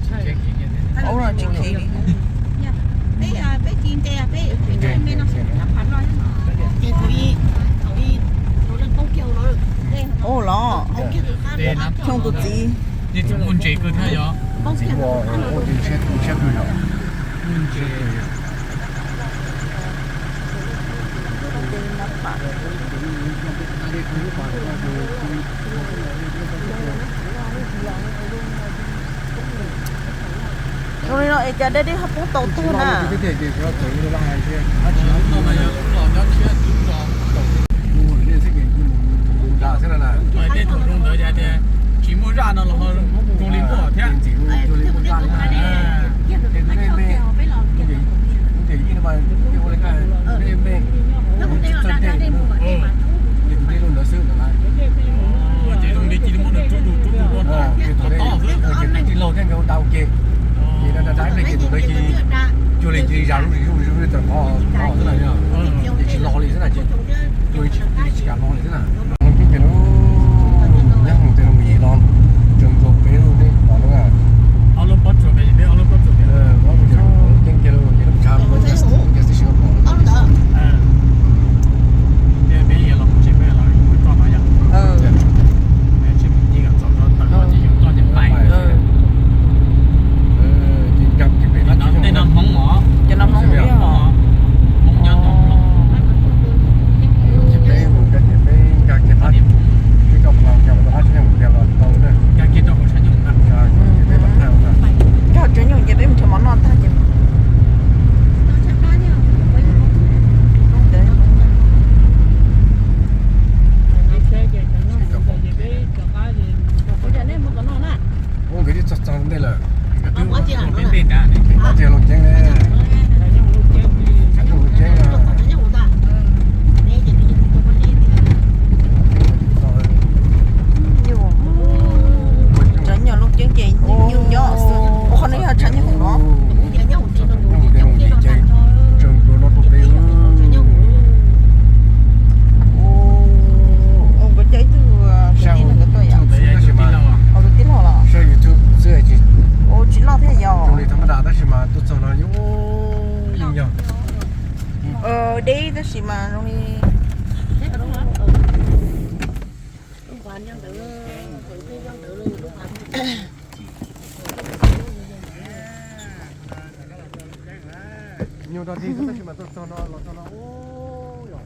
Ub no tsis khiav li. Ub los, Xyooj tus txiv. Zoo li no es cas dej dej ho poob tau tuag na? Tsis muaj zaj no los zoo li muaj thiab. Ces zoo li cia li muab nws rub rub rub rau tom tob xwb. Ces da da da ib pliag ces tus ntawd cia li, cuag li cia li zam zuj zus zuj zus rau qhov xwb na, ces tsis los li xwb na, ces cuag li tsis kam los li xwb na. Los kiag ces lub nyob hauv tej lub yim no tseem nrog peb lub teb los no na. Ceeb kiag lub, ces lub tshav, ces tib si pom. Cov no Hmoob os. Ces peb mus, ces peb nkag kiag pab, peb coj pab nkag rau pab tsev nyoog kiag los tau na. Nkag kiag rau hauv tsev nyoog, nkag hauv tsev nyoog ces peb mus nrhiav mov noj tag ces Ua nkawd twb txog txog ntej lawm. Ob tiag Looj Ceeb ne. Looj Ceeb na. Tshav nyuj Looj Ceeb ces nyuj nyob xwb. Ua qhov no yog tshav nyuj hoom no. Tseem nplua no rau peb. Ua nkawd coj ib tug kwv tij neeg nkawd tuaj yom. Tus tij laug los? Ua tsis loj thiab yom. Zoo li tham ma da tab sis mas tuaj txog no yeej yog deb tab sis mas zoo li nyuag dog dig tab sis mas tuaj txog no los txog no ub yom.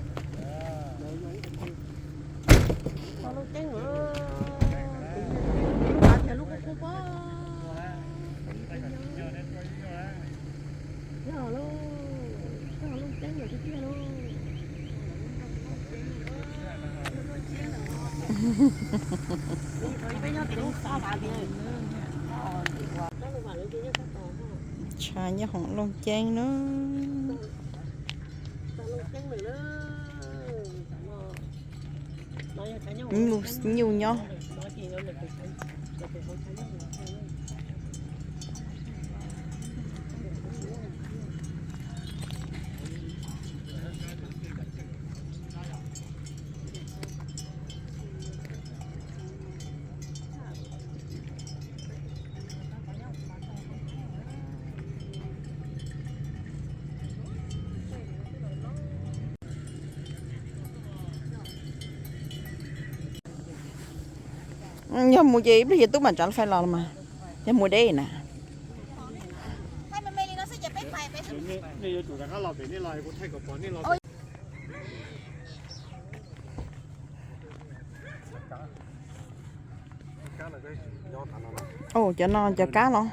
Tshav nyuj hoom Looj Ceeb na. Nyuj nyob. Yog mus ces ib pliag ces tub mam tsav fais los los mas. Yog mus deb na. Cov no cov kab los?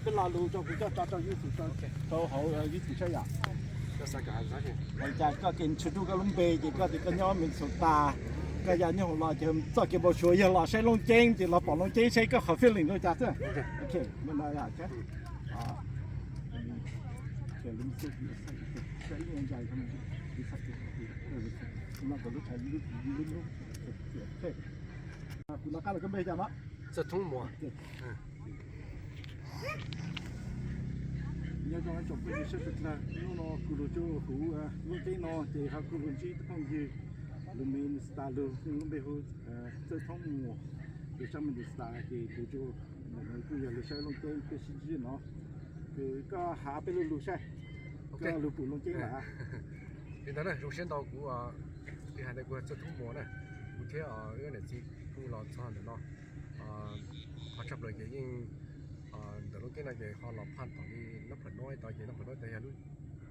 Peb los lus rau kuv coj tso rau YouTube, rau hauv YouTube saib yom. Cas koj kev ntshaw nruj koj lub npe ces koj tias koj nyob Minnesota, koj yog nyob hauv los ces txoj kev npau suav yog los saib Looj Ceeb ces los pom Looj Ceeb saib koj qhov feeling rau cas xwb. Ok, no yom. Kuv nov qab los koj npe cas no? Txawj Thoob Muas. Nyob zoo tsoom phooj ywg sawv daws, hnub no kuv los cuag huv Looj Ceeb no ces ho kuv los ntsib tus phooj ywg, lub me nws xav tas lug, lub npe hu Txawj Thoob Muas. Ces sab me nws xav tas ces kuv cuag, kuj yog lug saib Looj Ceeb peb sib ntsib no. Ces koj has peb lug lug saib, koj lug pum Looj Ceeb lawm? Li ntawd na, zoo siab ntau kuv, li hais ntawd kuv Txawj Thoob Muas na, kuv thiab wb niam txiv kuj los txog ntawm no. Qhov tshaj plaws ces yeej ntawm Looj Ceeb no ces ho los phaj tom li Nab Pham Noib tod ces Nab Pham Noib tod yog lub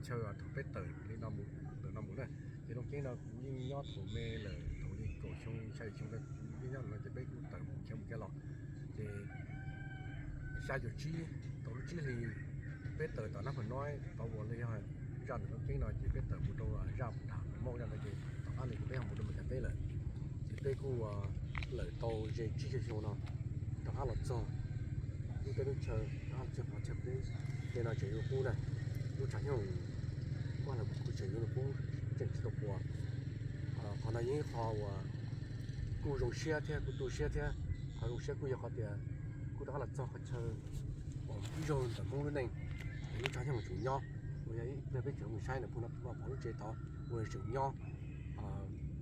chaw thaum peb tawm li no mus, ntawm no mus na. Ces Looj Ceeb no kuv yeej nyob thaum me lawm, thaum li kaum xyoo xya yim xyoo ntawd kuv yeej nyob no ces peb kuj tawm mus khiav mus khiav los. Ces xya caum tsib, thaum lub tsib hlis peb tawm tom Nab Pham Noib tod uas li yog zaj ntawm Looj Ceeb no ces peb tawm mus rau zaj Pham Dham Mooj zaj ntawd ces tom qab no ces peb ho mus rau Mes Kas teb lawm. Ces peb kuj lawm tau ze tsib caug xyoo no rov qab los txog lub teb lub chaw, rov qab txog qhov chaw peb tej no tseem yuav qub na. Lub tshav nyooj kuj los kuj tseem yuav qub, tseem tsis tau puas. Qhov no yog ib qho uas kuj zoo siab thiab kuj tu siab thiab. Qhov zoo siab kuj yog qhov tias kuj rov qab los txog qhov chaw uas ib zaug ntawm Hmoob lub neej, lub tshav nyooj tseem nyob, uas yog ib pliag peb tseem mus saib ntawm puag no, puag lub tsev tod uas tseem nyob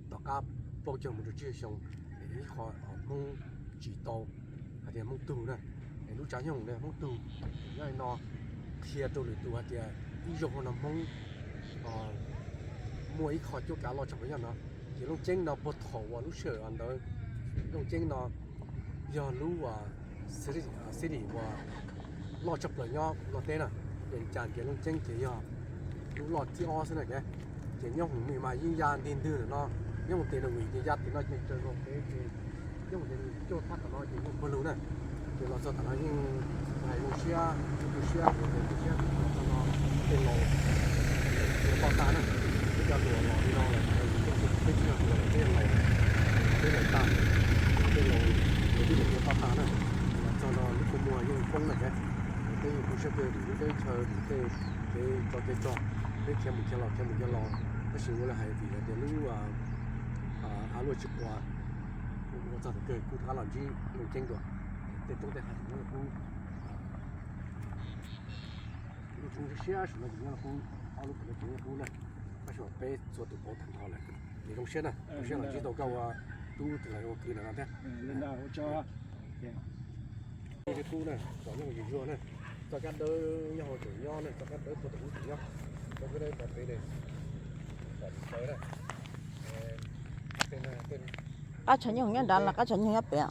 tom qab plaub caug mus rau tsib caug xyoo, es ib qho Hmoob tsis tau hais tias Hmoob tug na. Es lub tshav nyooj ne Hmoob tug nyob li no qhia rau lwm tus hais tias ib zaug no Hmoob muaj ib qho cuab kav loj tshaj plaws nyob no. Ces Looj Ceeb no puag thaum uas lub sij hawm ntawd Looj Ceeb no yog lub city uas loj tshaj plaws nyob Nplog teb na. Ces cas ces Looj Ceeb ces yog lub loj thib ob xwb na. Ces nyob hoom mis mas yeej ya nti ntwg ntawm no, nyob hoom tes no vim ces ya tim no ces raws los pem ces nyob hoom tes cuaj thaj tom no ces yeej puag lug na. Ces los txog tom no yeej hais zoo siab, tu siab, tu siab los txog no tej laus tsis tau tag na. Peb cov hluas los li no lawm, peb tsis yog hluas lawm, peb yog laus, peb lawm tag, tej laus lawv twb tsis tau tag na. Los txog no lub kua muag yeej poob na ces peb yeej tu siab kawg vim lub teb chaws, vim tej kev tsov kev rog, peb khiav mus khiav los khiav mus khiav los, tab sis ua li hais vim hais tias lub av luaj tsis quas, ua txog thaum kawg kuj rov qab los ntsib Looj Ceeb dua. Tej roob tej hav tseem nyob li qub, lub roob siab siab saum no tseem nyob li qub, ob lub qhov no tseem nyob li qub na, tab sis mas peb txhua tus pauv tag nrho lawm. Ces zoo siab na, zoo siab los ntsib tau koj ua tub tus hlais ua kwv ntawm no thiab. Li qub na, txoj kab dawb nyob hauv tseem nyob na, txoj kab dawb puag tom ub tseem nyob, txoj kab dawb tom pem ne, tom tsev na. Qab tshav nyooj nyob nrad los qab tshav nyooj nyob pem?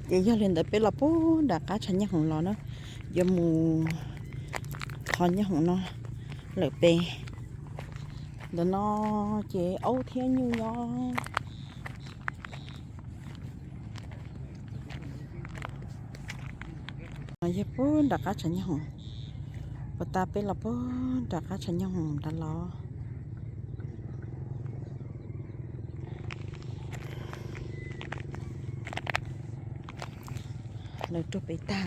Ces yog li ntawd peb los puag nram qab tshav nyooj hoom los na, yuav mus qhov nyooj hoom no lawm pem. Ntawm no ces aub thiab nyuj nyob. Yog puag nram qab tshav nyooj hoom, puag ta peb los puag nram qab tshav nyooj hoom nrad los. Lawv rau pem tag.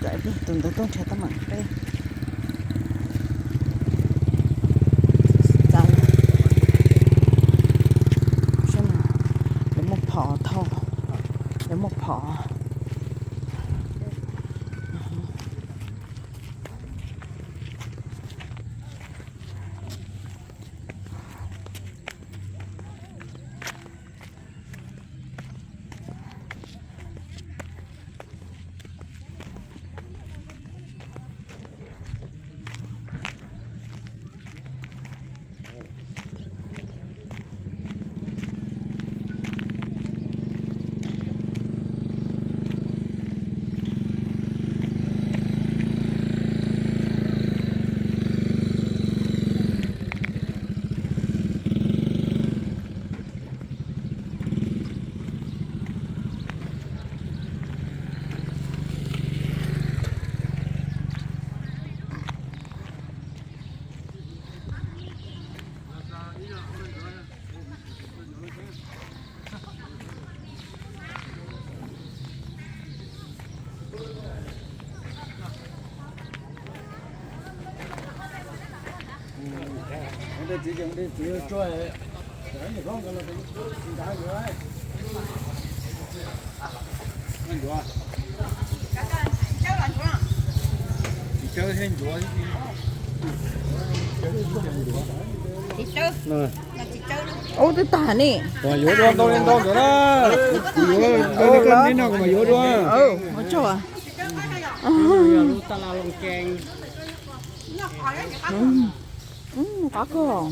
Tus ntawd tuaj nrhiav teeb meem peb. Txav, saib no, lawv muaj phom thauj, lawv muaj phom. Ub, twb tag ne. Yuav dua ntau li ntau ntawd na. Kuv yuav ntau li koj neb no kuv mam yuav dua. Ua tsaug. Qab kawg.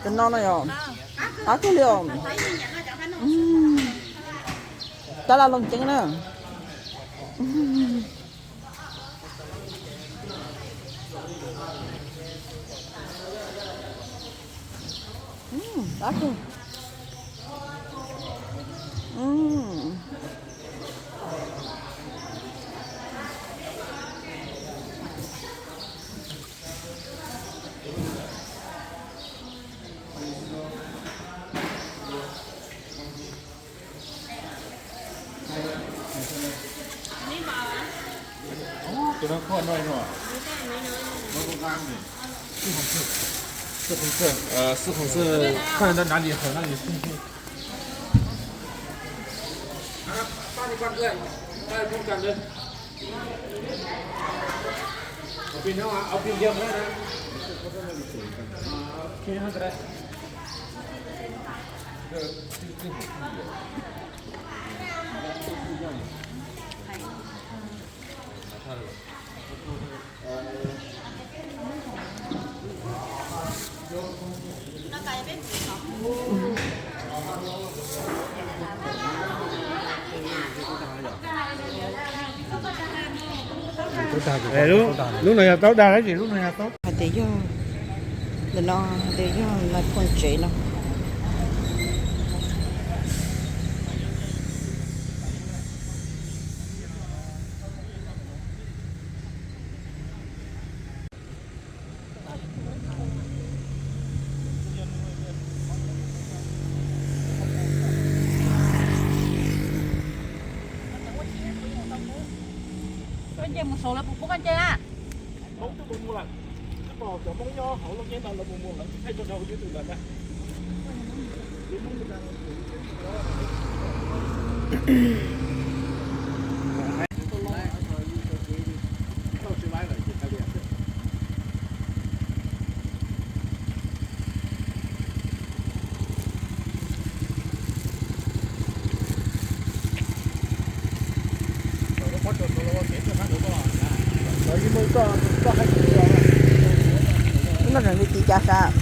Cov no no yog qab kawg li os. Tab laj looj ceeb na. Qab kawg. Tus no koj no no. Xib Hwm Xwm, Xib Hwm Xwm, koj nyob ntawm no, hauv no. Lub no yog taub dag dab tsi? Lub no yog taub, hais tias yog, ntawm no hais tias yog nais phoo tsev no. Koj nce mus saud lawv puas pub koj nce a? Lub no nws li tiv cas sas?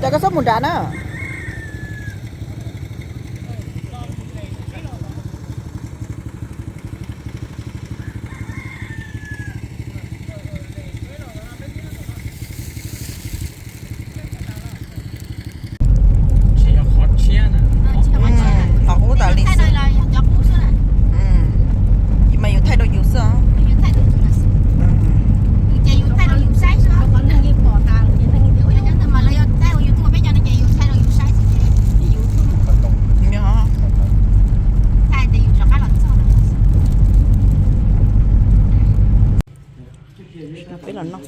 Ces koj txhob mus nrad na. Tsis yog qhov tshiab na. Qhov qub tas.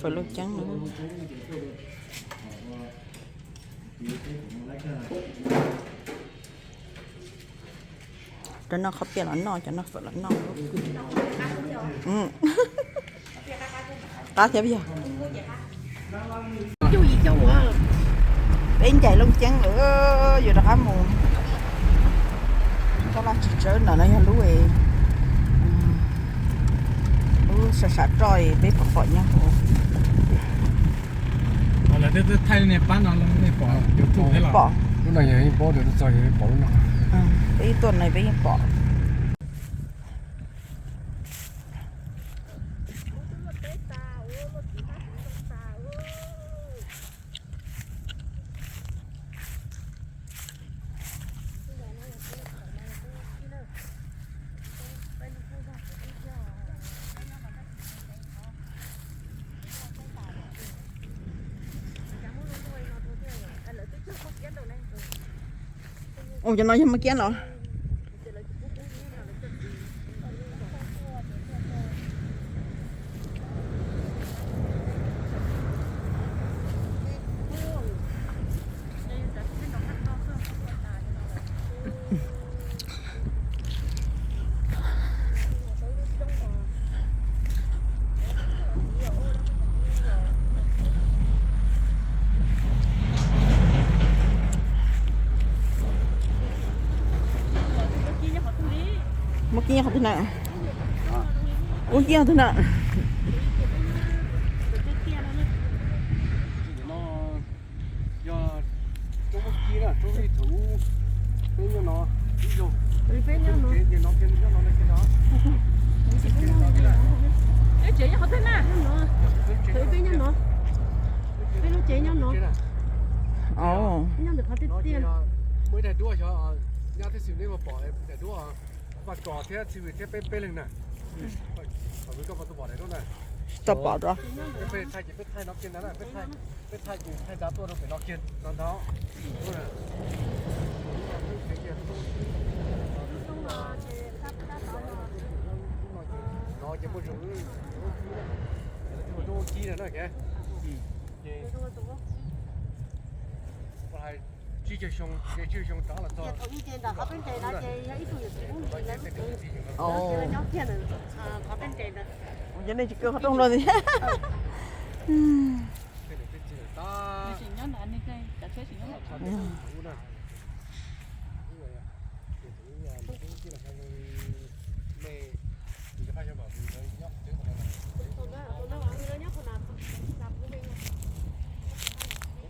Fawm Looj Ceeb no. Cov noj qhob piaj los noj, cov noj fawm los noj. Qab thiab yog. Peb ncaim Looj Ceeb lawm, yuav rov qab mus. Toj laj tsis tsawg ntawm no yog lub, lub sam sam roj peb pom pom nyob hauv. Peb tuaj no peb yeej pom. Ua cov no yog muaj kiab los? Muaj kiab qhov twg na? Muaj kiab qhov twg na? Yog roob Muab Kib na, roob li thaum peb nyob no ib zaug. Peb nyob no. Tsev nyob qhov twg na? Thaum peb nyob no. Peb lub tsev nyob no. Nyob ntawm qhov tiaj tiaj. Muaj ib daim duab xyov, nyab thiab Xis Vim nej puas pom daim duab, Vaj Kos thiab Xis Vim thiab peb peb leeg na. Tsis tau pom rau. Peb thaij ces peb thaij no kiag ntag na, peb thaij ces thaij nrad tuaj rau pem no kiag no ntag. No ces muaj zoo, Kib na. Tsib caug xyoo, tsib caug xyoo rov los txog. Ces nej tsis kawg qhov rooj los thiab.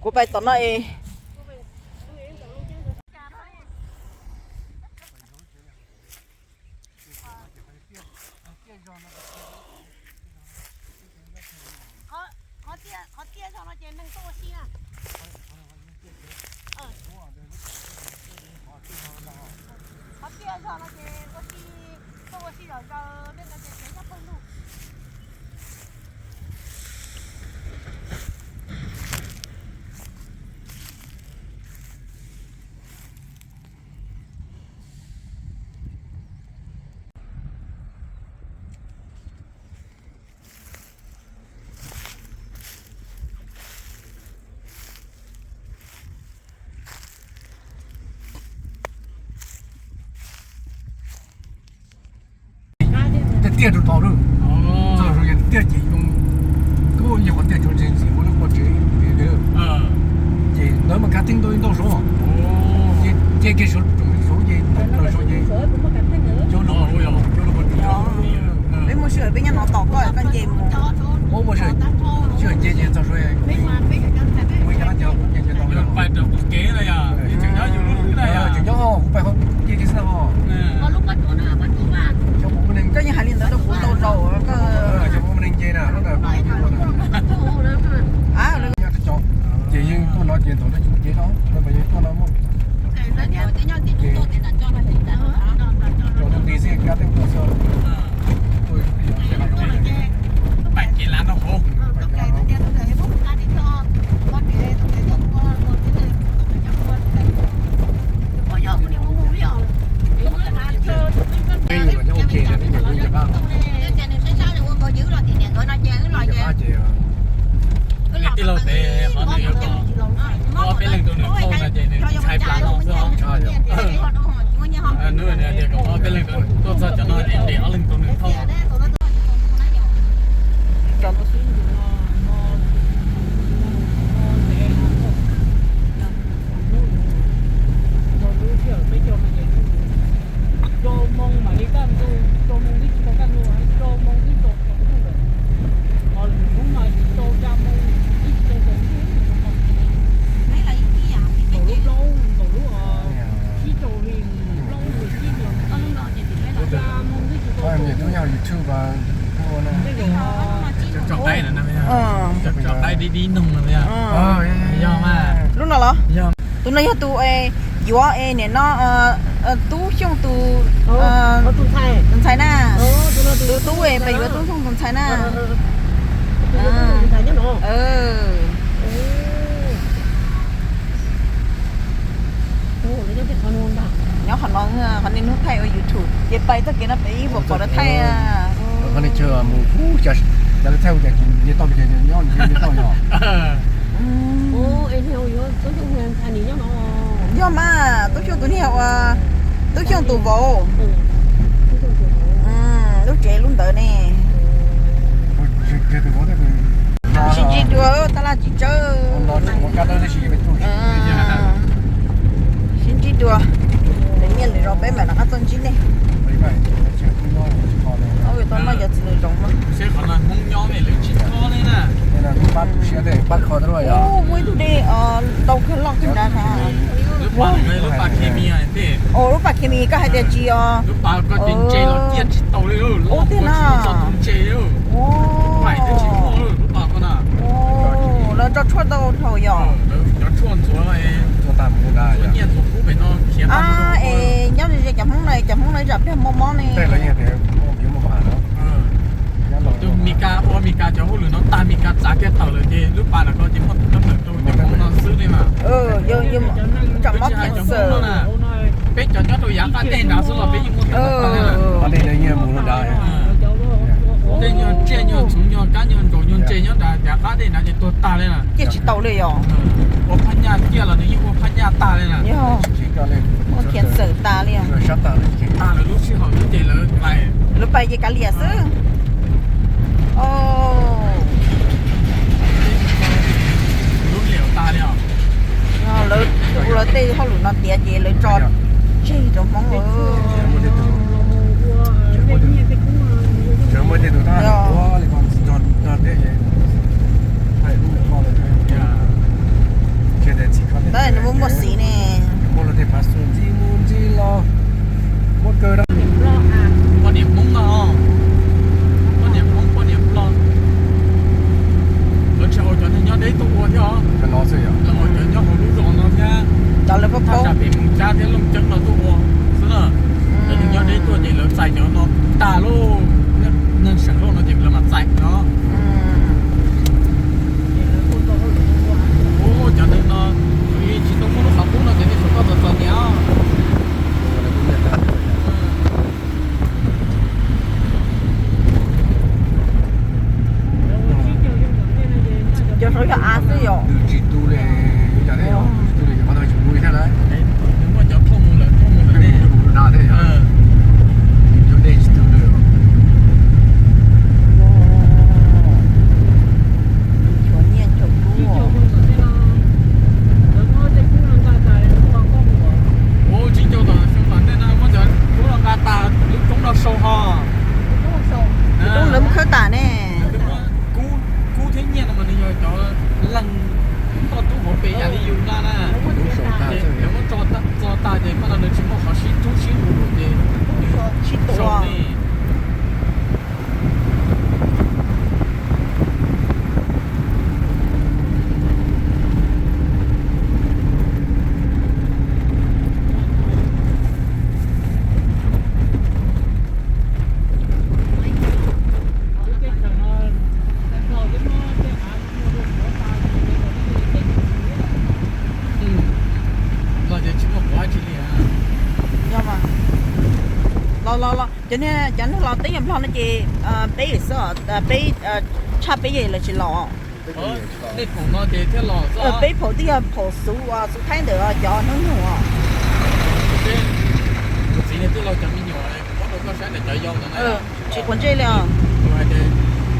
Kuv pais tom no es. Qhov tiaj zog no ces neeg tuaj ua si na. Qhov tiaj zog no ces ua si, tuaj ua si zom zaws tej no ces tsev nyob pawg lug. Tiaj tiaj rau tod lawm. Txog tiaj ces zoo, kuj yog qhov tiaj tsoom tseem txiv ua lub pob tsev. Ces ntawd mas kav theej ntau ntau saud. Ces kiag saud ces plaws saud ces cov, peb muaj sij hawm peb nyob no tos koj, koj nce mus. Muaj sij hawm nce ces txog saud. Kuv yog cov, kuv nce ces tau. Tseem nyob, kuv pais qhov nce kiag xwb os. Koj yeej hais li ntawd rau kuv tau zaus. Cov kuv neeg nce na, ces yeej tuaj no ces thaum no ces no, yeej tuaj no muaj. Ces thaum tus nti xwb kav theej tuaj xwb. Nws tias kom peb leeg tuaj txog cov no ces nres ob leeg rau nws thauj. Tub yog YouTube, tsob qaib no, tsob qaib dib dib noog no. Yog mas. Lub no los? Tus no yog tus yuav es nim no Tub Xyooj tus ntxhais na. Tus tub es mas yuav Tub Xyooj tus ntxhais na. Nyob qhov no, qhov niaj hnub thaij ua YouTube ces pais txoj kev no pem ib puas pom lawv thaij. Qhov niaj chaw mus ub, cas lawv thaij ua cas nce toj, nyob nce toj yog. Yog mas, Tub Xyooj tus niag ua, Tub Xyooj tus vauv. Lub tsev lub ntawd ne. Sib ntsib dua, tab laj tsis tsawg. Sib ntsib dua, lwm niaj lwm zaus peb mam rov qab tuaj ntsib nej. Tau noj cov txiv nws zoov mas. Muaj ib tug dej tau kawg loj kawg nrad. Lub pas khes mis koj hais tias tsis os. Ua tiag na. Lawv tso tshuaj tau dhau yom. Es nyob ze cov Hmoob no, cov Hmoob no ib zam pliag mob mob ne. Tus Mes Kas ua Mes Kas cov hauj lwm no tag, Mes Kas txav kiag tawm lawm ces lub pas ntawm ko ces muaj tus nyob tawm rau cov Hmoob no xwb li mas. Tsam mob cancer. Peb cov nyob rau yav qab dej nrad xwb los peb yeej muaj tawm tag li. Tej nyuag tsiaj nyuag txhuv nyuag kab nyuag ntsaum nyuag ntses nyob nrad yav qab dej nrad ces tuag tag li na. Ciaj tsis tau li yom. Ua phaj nyaj ciaj los nws yeej ua phaj nyaj tag li na. Muaj cancer tas li. Tag lawm lub sij hawm no ces lawv pais, lawv pais ces kav liam xwb. Lub liam tas li os. Lawv, lawv tej hauj lwm no tiav ces lawv tso tseg rau Hmoob. Tab nws muaj muaj xiv ne. Poj niam Hmoob no, poj niam Hmoob poj niam Nplog. Lawv tsis haus cov neeg nyob deb tuaj ua thiab os. Lawv haus cov nyob hauv lub zos no thiab, cov lawv pab pab tsam pem Moos Cab thiab Looj Ceeb no tuaj ua xwb na. Cov neeg nyob deb tuaj ces lawv txais cov no tas lauj. Neeg seem lauj no ces lawv mam txais no. Ua cov neeg no, tsis tau muaj lub qhov qub no ces nej saum toj txom txom nyem os. Cov saud yog av xwb yom. Tsis tu li, tsis tu li, qhov no tsis tu li thiab lawm. Muaj cov thooj mus lawm, thooj mus lawm ne. Nchuav nyiaj nchuav kub. Ua tsis cau tom xyoo tom ntej no muab cov kub no nqa tas lub roob no sau ho. Lub roob lawv muab khawb tas ne. Kub, kub thiab nyiaj no mas nws yog cov leeg toj roob hauv pes yam li yus nqa na. Ces lawv muab tso tag ces paj no nws tsis muaj qhov sib rub sib hu ces sib tua. Los ces tsis muaj qhov dab tsi li. Yog mas. Los los los, cov niag, cov neeg los teb yam Nplog no ces peb xwb, peb tshaj peb yam lawv tsis los. Nej phaum no ces thiaj los xwb. Peb phaum twb yog phaum xuv, xuv Thaib ntawm cov hnub nyoog os. Tseg li os.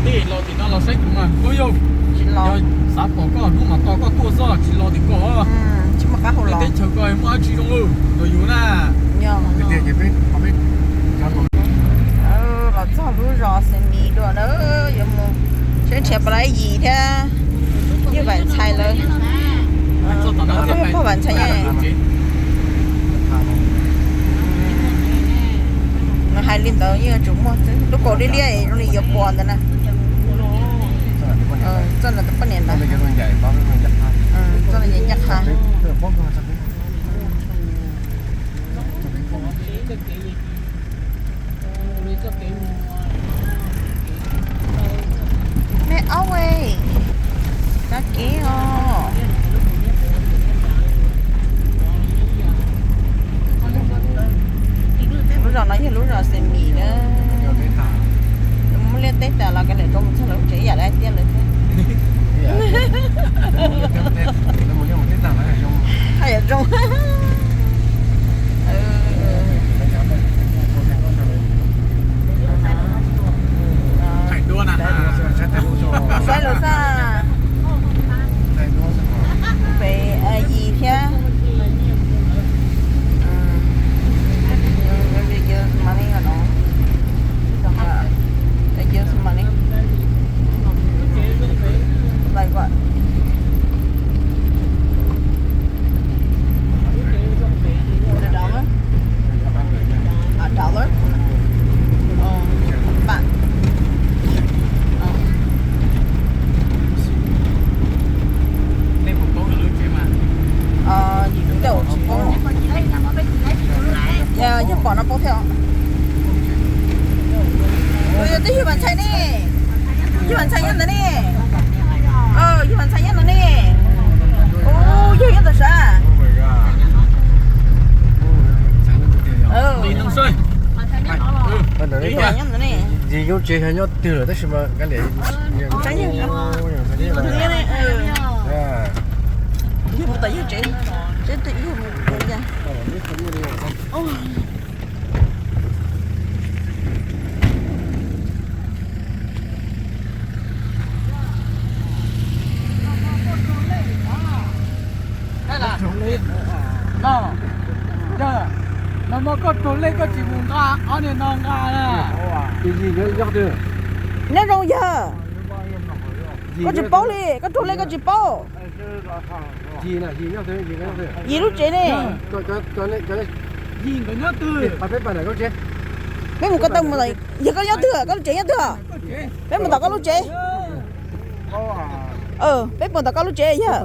Tij los tim no los saib kuv mas koj yog, tsis los, yog xav pom koj hnub mam tos koj tuaj xwb, tsis los tim ko. Tsis muaj qab hau los. Teb chaws ko muaj dab tsi zoo los yus na. Los txog lub zos Xees Mis dua na, yuav mus saib nrhiav Pov Lais Yis thiab Yij Vam Ntxhais lawv. Pog Vam Ntxhais, nws hais li ntawd yeej yuav tsum muaj xwb, lub kaus liab liab zoo li yuav pom ntawd na. Txoj no tus poj niam ntawd, txoj no ncaj qha. Me aub, kab kev os. Lub zos no yog lub zos Xees Mis na. Muaj liaj teb tas los kav liam rau mus txog lawv tsev yam li tiag lawm thiab. Haj yam zoo. Saib lawv xwb. Peb Yis thiab. Yog pom no paub thiab. Yog twb Yij Vam Ntxhais ne. Yij Vam Ntxhais nyob ntawd ne. Yij Vam Ntxhais nyob ntawd ne. Ub, yog nyob ntawd sav. Yij Vam nyob ntawd ne. Yij lub tsev nyob twg lawm tab sis mas kav liam. Yog mus tom yawg tsev, tsev twg yog mus tom yawg. Los mas koj raug lej koj tsis mus nqa ob niag no nqa na. Nyob zoo yawg. Koj tsis paub li, koj raug lej koj tsis paub. Yij lub tsev ne. Peb mus ko taw, yog koj nyob twg, koj lub tsev nyob twg? Peb mus tom koj lub tsev. Peb mus tom koj lub tsev yog.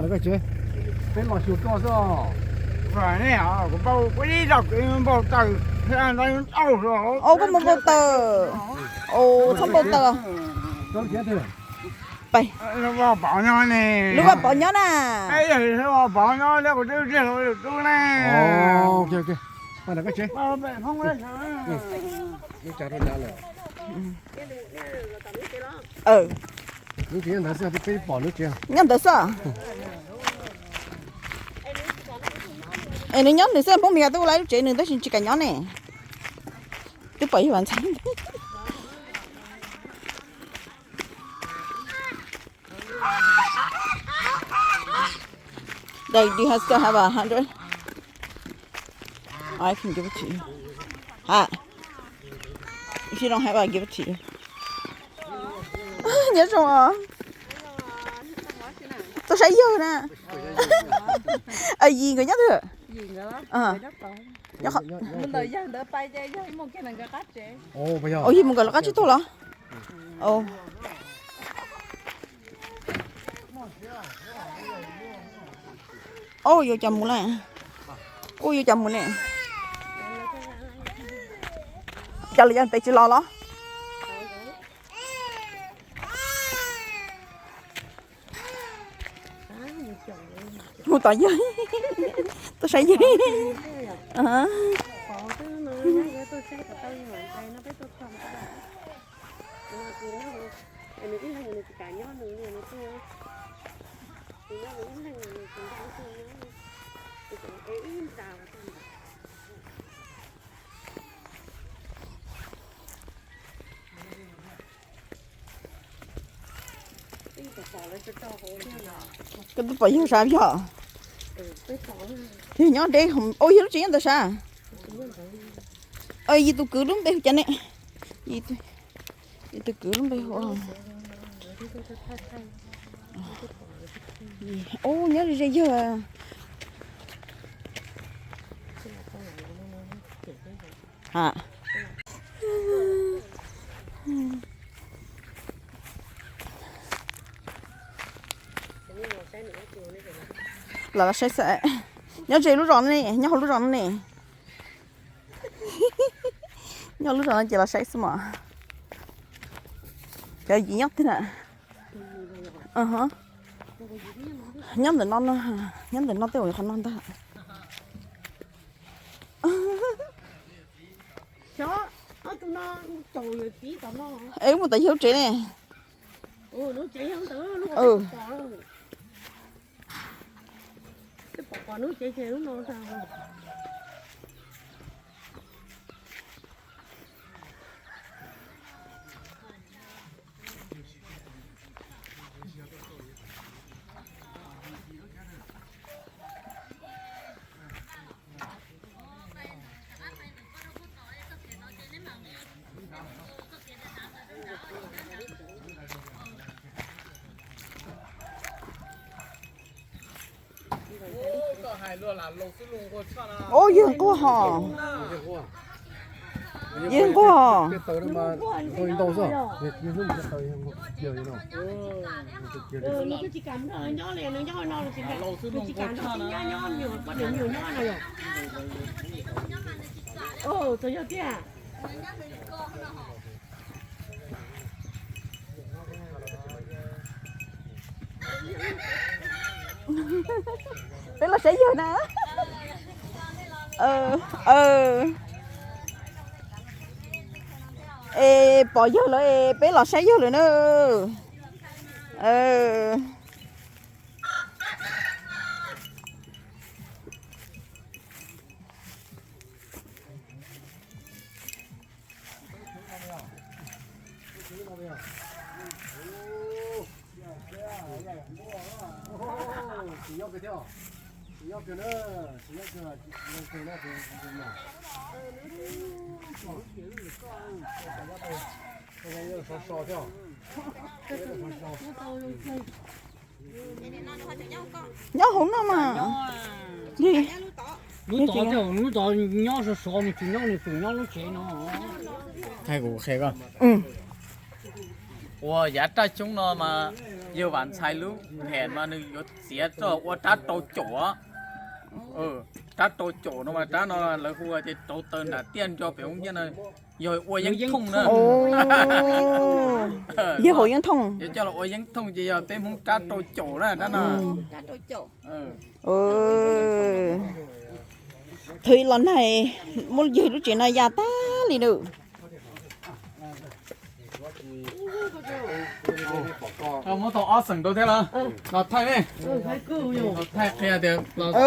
Koj mus npau taws. Txhob npau taws. Lub vaj pov nyob na. Nyob ntawd xwb. Es nws nyob ntawd xwb, Hmoob Mes Kas twb ua lawv lub tsev nws tab sis tsis kam nyob ne. Twb pom Yij Vam Ntxhais. Dad, do you have, still have a hundred? I can give it to you. Ha. If you don't have, I'll give it to you. Nyob zoo os. Tuaj saib yawg na. Yim nkawd nyob twg? Yim mus nkawd lawv qab tsib taug los? Ub, yuav cas mus ne? Ub, yuav cas mus ne? Cas lawv cov pem tsis los los? Mus tom yawg, tuaj saib yawg. Koj twb pom yawg sab yog? Yawg nyob deb, o, yog lub tsev nyob ntawd sab. Yus tus kwv lub npe hu cas ne? Yus tus kwv lub npe hu, o, nyob ze ze yawg. Los saib xwb. Nyob ze lub zos no ne, nyob hauv lub zos no ne. Nyob lub zos no ces los saib xwb mas. Cov yim nyob twg na? Nyob ntawm no, nyob ntawm no tej uas qhov no ntag. Es wb mus tom yawg lub tsev ne. Ub, yawg nquag hos. Yawg nquag hos. Peb los saib yawg na. Es pom yawg lawm es peb los saib yawg lawm na. Nyob hauv no mas. Lub tod, lub tod nyob sov sov, nws tsis nyob, nws tsuas nyob lub tsev no. Ua yav raj xyoob no mas yawg Vam Ntxhais lub phem mas nws yuav txiav txoj ua rab rau caum. Rab rau caum no mas rab no lawv hu tias rauv taws nram tiaj nrog pem hoob nyiaj no, yog ua yeeb thooj na. Yawg haus yeeb thooj. Yog coj los ua yeeb thooj ces yog peb Hmoob rab rau caum na rab no. Thaum ub los nag muab yawg lub tsev no ya tag li na. Muab tau ob xeem rau thiab los? Los thaij ne. Los thaij qhia tias los pom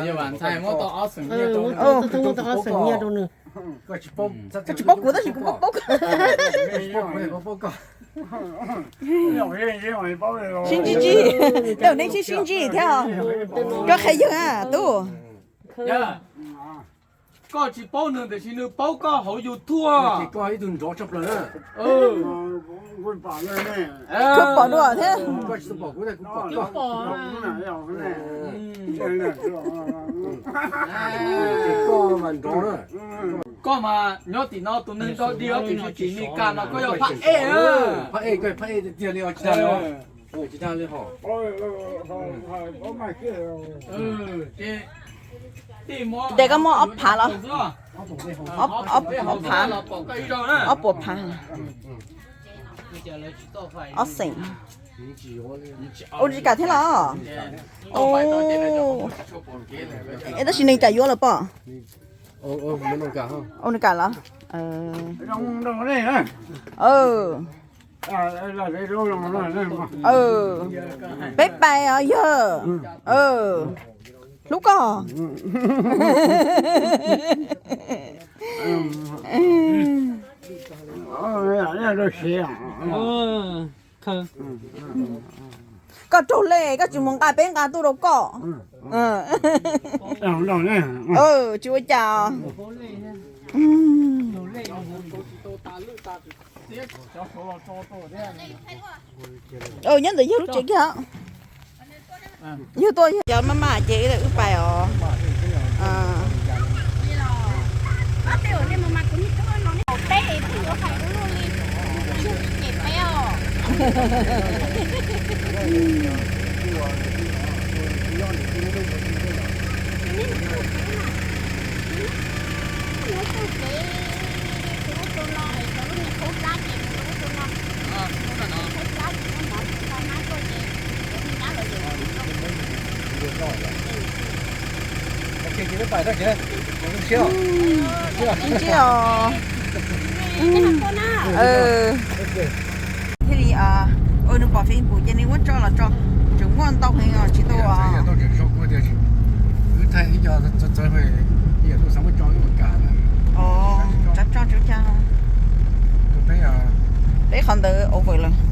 yawg Vam Ntxhais muab tau ob xeem nyiaj rau. Koj tsis paub kuv tab sis kuv paub paub koj. Sib ntsib, sib ntsib, nej sib sib ntsib thiab. Koj qhia yawg a tub. Koj tsis paub nws tiam sis nws paub koj hauv YouTube. Koj ib tug nrov tshaj plaws na. Koj pom dua thiab. Koj mas nyob tim no tus neeg nrog dig tiam sis tim Meskas no koj yog phab ej. Phab ej, phab ej tiag li os, tsis dag li os. Tsis dag li hos. Ces koj muab ob phav los? Ob phav, ob puas phav, ob xeem. Ua li cas thiab los? Es tab sis nws cas yuav lawm pom. Ua li cas los? Peb pais os yawg. Hlub koj. Koj raug lej, koj tsis mus nqa peb nqa tuaj rau koj. Tsis ua cas. Nyob ntawm yawg lub tsev kiag. Yawg tuaj yawg cov maj maj ces wb pais os. Thiaj li, nws pom Facebook ces nws muab tso los tso, tseem muaj ntau heev os tsis tau. Tso tso tso tso. Peb qhov ntawd over lawm.